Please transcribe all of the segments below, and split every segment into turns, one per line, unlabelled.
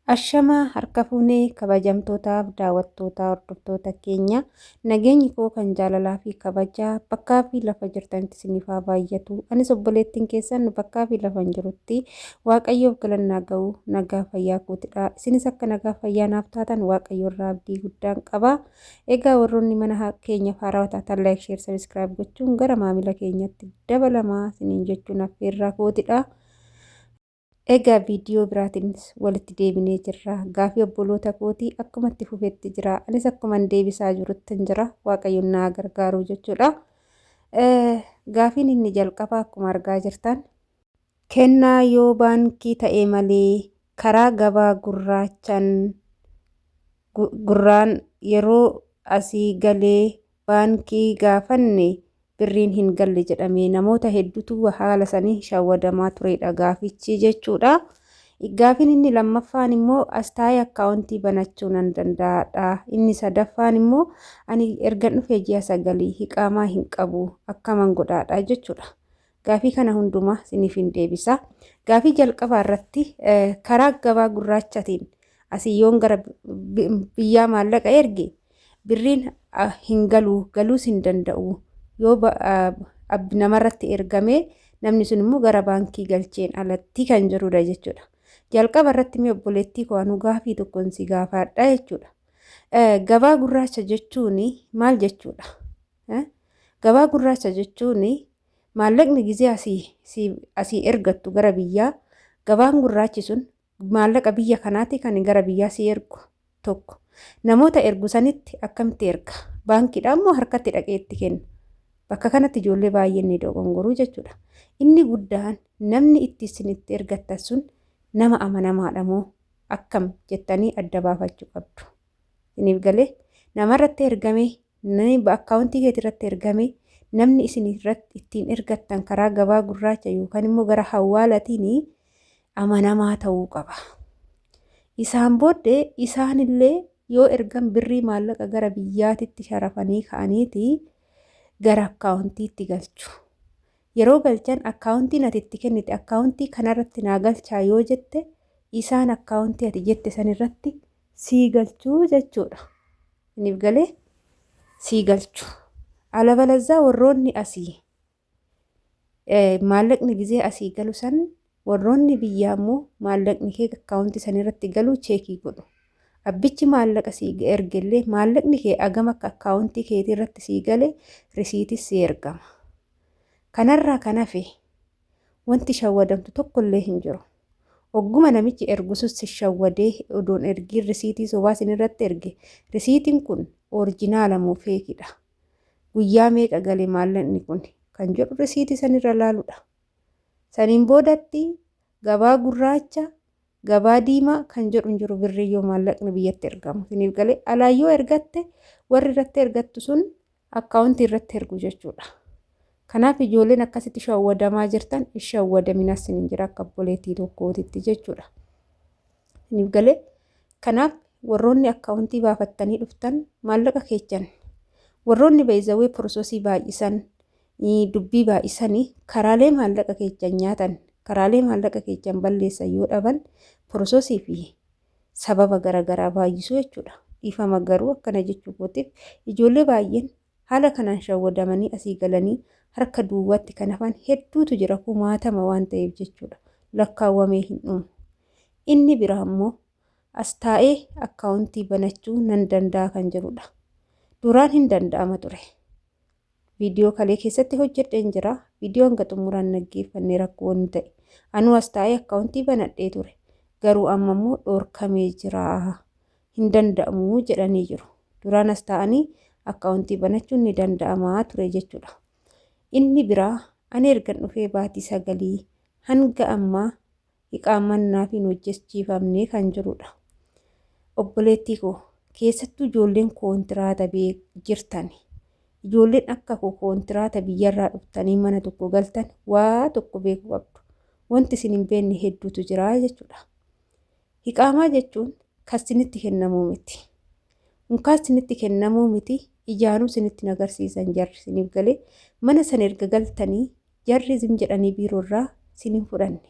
Ashamaa harka fuunee kabajamtootaaf daawwattoota hordoftoota keenya, nageenyi koo kan jaalalaa fi kabajaa bakkaa fi lafa jirtanitti isiniif haa baay'atu. Anis obboleettiin keessan bakkaa fi lafa hin jirutti Waaqayyoof galannaa ga'u nagaa fayyaa kootidha. Isinis akka nagaa fayyaa naaf taatan Waaqayyo irraa abdii guddaan qaba. Egaa warroonni mana keenyaaf haarawaa taatan like, share, subscribe gochuun gara maamila keenyatti dabalamaa isiniin jechuun affeerraa kootidha. Egaa viidiyoo biraatiinis walitti deebinee jirra. Gaafii obboloota kootii akkuma itti fufetti jira. Anis akkuman deebisaa jiruttin jira. Waaqayyoon naa gargaaru jechuudha. Gaafiin inni jalqabaa akkuma argaa jirtan. Kennaa yoo baankii ta'e malee karaa gabaa gurraachan gurraan yeroo asii galee baankii gaafanne birriin hin galle jedhamee namoota hedduutu haala saniin shawwadamaa turedha gaafichi jechuudha. Gaafiin inni lammaffaan immoo as taa'ee akkaawuntii banachuu nan danda'aadha. Inni sadaffaan immoo ani ergan dhufee ji'a sagalii hiqaamaa hin qabu akkaman godhaadha jechuudha. Gaafii kana hundumaa isiniif hin deebisa. Gaafii jalqabaa irratti karaa gabaa gurraachatiin asii yoon gara biyyaa maallaqa erge birriin hin galu, galuus hin danda'u. Yoo namarratti ergamee namni sun immoo gara baankii galcheen alatti kan jedhudha jechuudha. Jalqaba irratti mee obboleettii koo anuu gaafii tokkoon si gaafadha jechuudha. Gabaa gurraacha jechuun maal jechuudha? Gabaa gurraacha jechuun maallaqni gizee asii ergattu gara biyyaa, gabaan gurraachi sun maallaqa biyya kanaati kan gara biyyaa si ergu tokko. Namoota ergu sanitti akkamitti erga? Baankiidhaan moo harkatti dhaqee itti kenna? Bakka kanatti ijoollee baay'een ni dogongoruu jechuudha. Inni guddaan namni itti isin itti ergattan sun nama amanamaadha moo akkam jettanii adda baafachuu qabdu. Isiniif galee? Namarratti ergamee, akkaawuntii keetii irratti ergamee, namni isin irratti ittiin ergattan karaa gabaa gurraacha yookaan immoo gara hawwaalatiin amanamaa ta'uu qaba. Isaan booddee isaanillee yoo ergan birrii maallaqa gara biyyaatitti sharafanii ka'aniiti gara akkaawuntiitti galchu. Yeroo galchan akkaawuntiin ati itti kennite akkaawuntii kanarratti naa galchaa yoo jette, isaan akkaawuntii ati jette sanirratti sii galchuu jechuudha. Isiniif galee? Sii galchu. Alabalazzaa warroonni asii maallaqni gizee asii galu san warroonni biyyaa immoo maallaqni kee akkaawuntii san irratti galu cheekii godhu. Abbichi maallaqa sii ergellee maallaqni kee agam akka akkaawuntii keetii irratti sii gale risiitis sii ergama. Kanarraa kan hafe wanti shawwadamtu tokkollee hin jiru. Ogguma namichi ergu sun si shawwadee odoon ergiin risiitii sobaa sin irratti erge, risiitiin kun oorjinaala moo feekidha? Guyyaa meeqa gale maallaqni kun kan jedhu risiitii sanirra laaludha. Saniin boodatti gabaa gurraacha, gabaa diimaa kan jedhu hin jiru birrii yoo maallaqni biyyatti ergamu. Isiniif galee? Alaa yoo ergatte warri irratti ergattu sun akkaawuntii irratti ergu jechuudha. Kanaaf ijoolleen akkasitti shawwadamaa jirtan hin shawwadaminaa isiniin jira akka obboleettii tokkootitti jechuudha. Isiniif galee? Kanaaf warroonni akkaawuntii baafattanii dhuftan maallaqa keechan warroonni bayzawee porososii baay'isan, dubbii baay'isanii karaalee maallaqa keechan nyaatan, karaalee maallaqa keechan balleessan yoo dhaban porososii fi sababa garagaraa baay'isuu jechuudha. Dhiifama garuu akkana jechuu kootiif, ijoollee baay'een haala kanaan shawwadamanii asii galanii harka duwwaatti kan hafan hedduutu jira, kumaatama waan ta'eef jechuudha. Lakkaawwamee hin dhumu. Inni biraa immoo as taa'ee akkaawuntii banachuu nan danda'a kan jedhudha. Duraan hin danda'ama ture. Viidiyoo kalee keessatti hojjedheen jira. Viidiyoo hanga xumuraan dhaggeeffanne rakkoo inni ta'e. Anuu as taa'ee akkaawuntii banadhee ture. Garuu amma immoo dhoorkamee jira. Hin danda'amu jedhanii jiru. Duraan as taa'anii akkaawuntii banachuun ni danda'ama ture jechuudha. Inni biraa ani ergan dhufee baatii sagalii hanga ammaa iqaamaan naaf hin hojjechiifamne kan jedhudha. Obboleettii koo, keessattuu ijoolleen koontiraata jirtan, ijoolleen akka koo koontiraata biyyarraa dhuftanii mana tokko galtan waa tokko beekuu qabdu. Wanti isin hin beekne hedduutu jira jechuudha. Iqaamaa jechuun kan isinitti kennamuu miti. Unkaa isinitti kennamuu miti, ijaanuu isinitti hin agarsiisan jarri. Isiniif galee? Mana sana erga galtanii jarri zim jedhanii biiroo irraa isin hin fudhanne.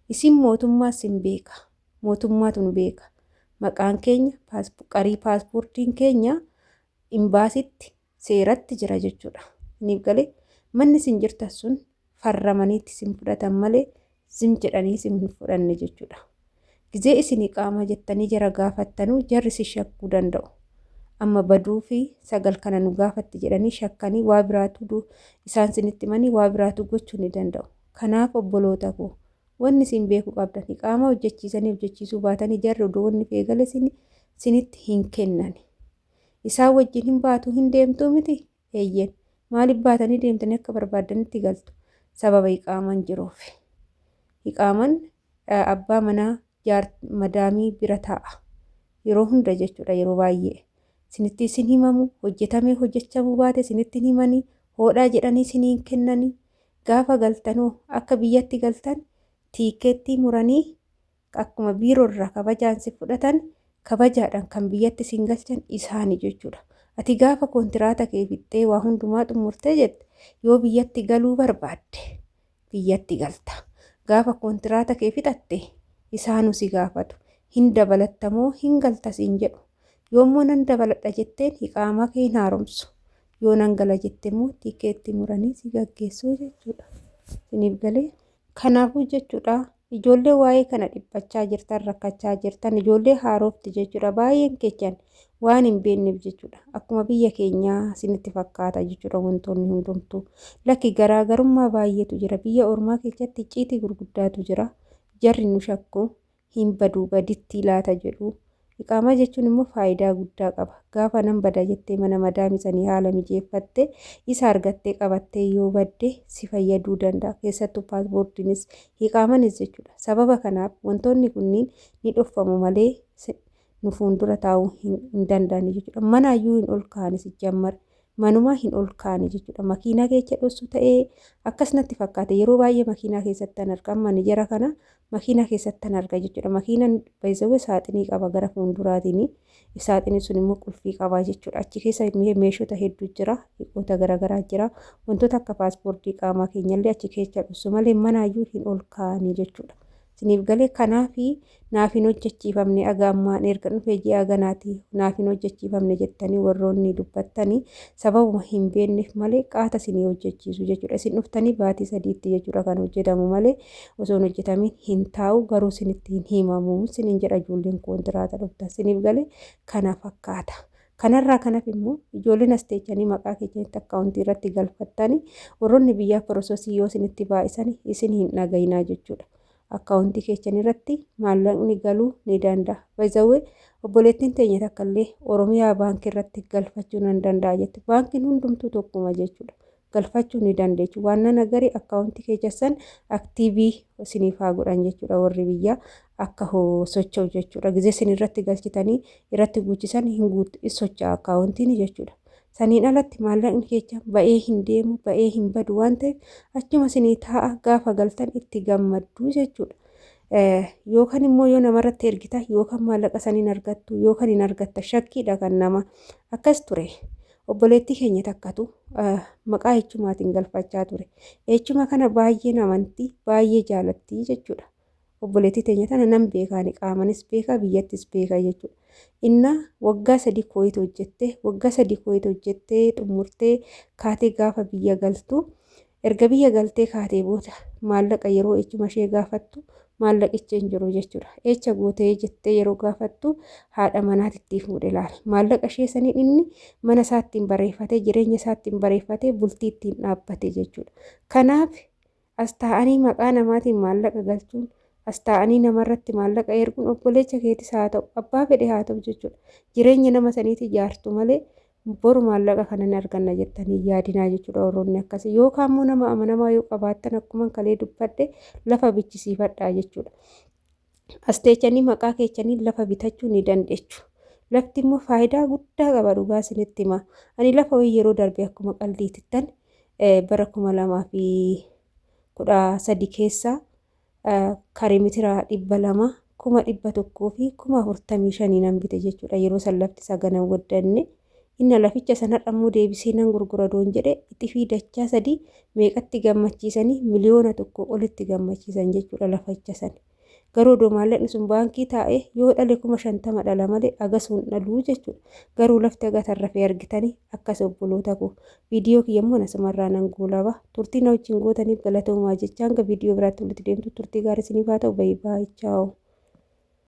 Isin mootummaa isin beeka. Mootummaatu nu beeka. Maqaan keenya qarii paaspoortiin keenya imbaasitti seeratti jira jechuudha. Isiniif galee manni isin jirtan sun farramaniitti isin fudhatan malee zim jedhanii isin hin fudhanne jechuudha. Gizee isin iqaamaa jettanii jara gaafattanuu jarri si shakkuu danda'u. Amma baduu fi sagal kana nu gaafatti jedhanii shakkanii waa biraatu isaan isinitti himanii waa biraatu gochuu ni danda'u. Kanaaf obboloota koo wanni isin beekuu qabdan iqaamaa hojjechiisanii hojjechiisuu baatanii jarri odoo wanni feegale isinitti hin kennani. Isaan wajjin hin baatu hin deemtuu miti? Eeyyeen. Maaliif baatanii deemtanii akka barbaaddanitti galtu? Sababa iqaamaan jiruuf. Iqaamaan abbaa manaa madaamii bira taa'a. Yeroo hunda jechuudha yeroo baay'ee. Isinitti isin himamu hojjetamee hojjechamuu baate isinitti hin himanii hoodhaa jedhanii isinii hin kennanii. Gaafa galtanoo akka biyyatti galtan tiikeettii muranii akkuma biiroo irraa kabajaan si fudhatan kabajaadhaan kan biyyatti sin galchan isaani jechuudha. Ati gaafa kontiraata kee fixxee waa hundumaa xumurtee jette yoo biyyatti galuu barbaadde biyyatti galta. Gaafa kontiraata kee fixatte isaanu si gaafatu. Hin dabalattamoo hin galta siin jedhu. Yoommoo nan dabaladha jetteen iqaamaa kee hin haaromsu. Yoo nan gala jette immoo tikeetti muranii si gaggeessuu jechuudha. Isiniif galee? Kanaafuu jechuudha ijoollee waa'ee kana dhiphachaa jirtan rakkachaa jirtan ijoollee haarofti jechuudha baay'een keechan waan hin beekneef jechuudha akkuma biyya keenyaa isinitti fakkaata jechuudha wantoonni hundumtuu lakki garaagarummaa baay'eetu jira biyya ormaa keessatti icciitii gurguddaatu jira jarri nu shakku hin baduu baditti laata jedhu. Iqaamaa jechuun immoo faayidaa guddaa qaba. Gaafa nan bada jettee mana madaamii sanii haala mijeeffatte isa argattee qabattee yoo badde si fayyaduu danda'a. Keessattuu paaspoortiinis iqaamanis jechuudha. Sababa kanaaf wantoonni kunniin ni dhoffamu malee nu fuuldura taa'uu hin danda'ani jechuudha. Manaayyuu hin ol kaa'ani sijjammar. Manumaa hin ol kaa'ani jechuudha. Makiinaa keessa dhossu ta'ee akkas natti fakkaate yeroo baay'ee makiinaa keessatti an arga. Amma ani jara kana makiinaa keessatti an arga jechuudha. Makiinaan baay'isawwe saaxinii qaba gara fuulduraatiin. Saaxinii sun immoo qulfii qaba jechuudha. Achi keessa meeshota hedduu jira. Dhiqoota garaagaraa jira. Wantoota akka paaspoortii qaamaa keenyallee achi keessa dhossu malee manaayyuu hin ol kaa'ani jechuudha. Isiniif galee kanaafi naaf hin hojjechiifamne aga ammaan erga dhufee ji'a ganaati naaf hin hojjechiifamne jettanii warroonni dubbattanii sababuma hin beekneef malee qaata isinii hojjechiisu jechuudha. Isin dhuftanii baatii sadiitti jechuudha kan hojjetamu malee osoo hin hojjetamiin hin taa'u garuu isinitti hin himamu isiniin jedha ijoolleen koontiraata dhuftan isiniif galee kana fakkaata. Kanarraa kanaf immoo ijoolleen as teechanii maqaa keessanitti akkaawuntii irratti galfattanii warroonni biyyaa porososii yoo isinitti baay'isan isin hin dhagayinaa jechuudha. Akkaawuntii keessan irratti maallaqni galuu ni danda'a. Bayzawwee obboleettiin teenya takka illee Oromiyaa baankii irratti galfachuu nan danda'a jette. Baankiin hundumtuu tokkuma jechuudha. Galfachuu ni dandeechu. Waan nana gari akkaawuntii keessan aktiivii isiniif haa godhan jechuudha warri biyyaa akka socho'u jechuudha. Gizee isin irratti galchitanii irratti guuchisan hin guutu socho'a akkaawuntiin jechuudha. Saniin alatti maallaqni keessa ba'ee hin deemu ba'ee hin badu waan ta'eef achuma isinii taa'a gaafa galtan itti gammaddu jechuudha. Yookaan immoo yoo namarratti ergita yookaan maallaqa saniin argattu yookaan hin argatta shakkiidha kan nama akkas ture. Obboleettii keenya takkatu maqaa echumaatiin galfachaa ture. Echuma kana baay'een amantii baay'ee jaalatti jechuudha. Obboleettii teenya tana nan beekaani qaamanis beekaa biyyattis beekaa jechuudha. Inna waggaa sadii kooyit hojjettee waggaa sadii kooyit hojjettee xumurtee kaatee gaafa biyya galtu erga biyya galtee kaatee booda maallaqa yeroo echuma ishee gaafattu maallaqichi hin jiru jechuudha. Echa gootee jettee yeroo gaafattu haadha manaatitti fuudhe laala. Maallaqa ishee saniin inni mana isaattiin bareeffatee jireenya isaattiin bareeffatee bultii ittiin dhaabbate jechuudha. Kanaaf as taa'anii maqaa namaatiin maallaqa galchuun as taa'anii namarratti maallaqa erguun obboleessa keetis haa ta'u abbaa fedhe haa ta'u jechuudha. Jireenya nama saniiti ijaartu malee boru maallaqa kana ni arganna jettanii yaadinaa jechuudha warroonni akkasii. Yookaan immoo nama amanamaa yoo qabaattan akkuma kalee dubbadhe lafa bichisiifadhaa jechuudha. As teechanii maqaa keechanii lafa bitachuu ni dandeechu. Lafti immoo faayidaa guddaa qaba dhugaa isinitti hima. Ani lafa wayii yeroo darbe akkuma qaldiitittan bara 2013 keessa karee mitira 200 145,000 nan bite jechuudha. Yeroo san lafti isaa gana hin waddanne. Inna laficha sanarra immoo deebisee nan gurgura doon jedhe ixifii dachaa sadii meeqatti gammachiisanii 1,000,000 olitti gammachiisan jechuudha laficha sana. Garuu odoo maallaqni sun baankii taa'ee yoo dhale 50,000 dhala malee agasuu hin dhaluu jechuudha. Garuu lafti haga tarrafee argitanii akkas obboloota koo. Viidiyoo kiyya immoo asumarraa nan goolaba. Turtii na wajjin gootaniif galatoomaa jecha hanga viidiyoo biraatti walitti deemtu turtii gaarii isiniif haa ta'u. Baay'ee baay'ee chaawu.